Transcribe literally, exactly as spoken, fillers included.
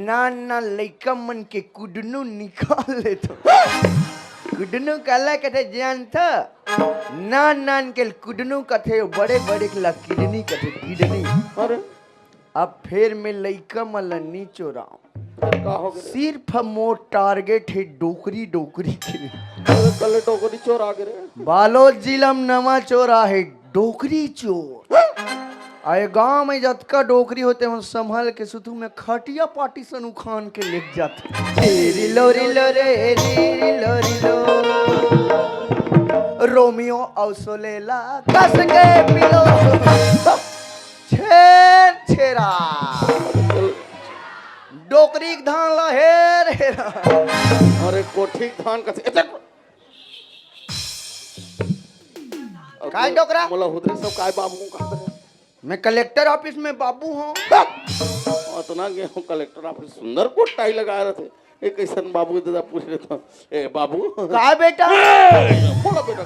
नान नान लइका मन के कुडनू निकाल लेथो। कुडनू काला कथे जानथो? नान नान के कुडनू कथे, बड़े बड़े के ला किडनी कथे, किडनी। अरे, अब फेर में लइका मन ला नी चोराव। का हो गए? सिर्फ मोर टारगेट हे डोकरी, डोकरी के। अरे, कल डोकरी चोर आ गए रे। बालोद जिला में नवा चोर आहे, डोकरी चोर। आए गांव में जतका डोकरी होते, मन संभाल के सुतू में खटिया पार्टीशन उखान के लेके जाते। रिलो रिलो रे, रिलो रिलो, रोमियो और सोलेला कस के पिलो। छेर छेरा, डोकरी के धान ला हेर हेरा। अरे, कोठी के धान कसे? ए, देख। काय डोकरा? मोला हुदरी सब काय बाबू कहत रहे? मैं कलेक्टर ऑफिस में बाबू हूँ। अतना गे हूँ कलेक्टर ऑफिस, सुंदर कोट टाई लगाए रहते। ए, कैसन बाबू दादा पूछ रहे तो, ए बाबू। काय बेटा? ए, बोला बेटा।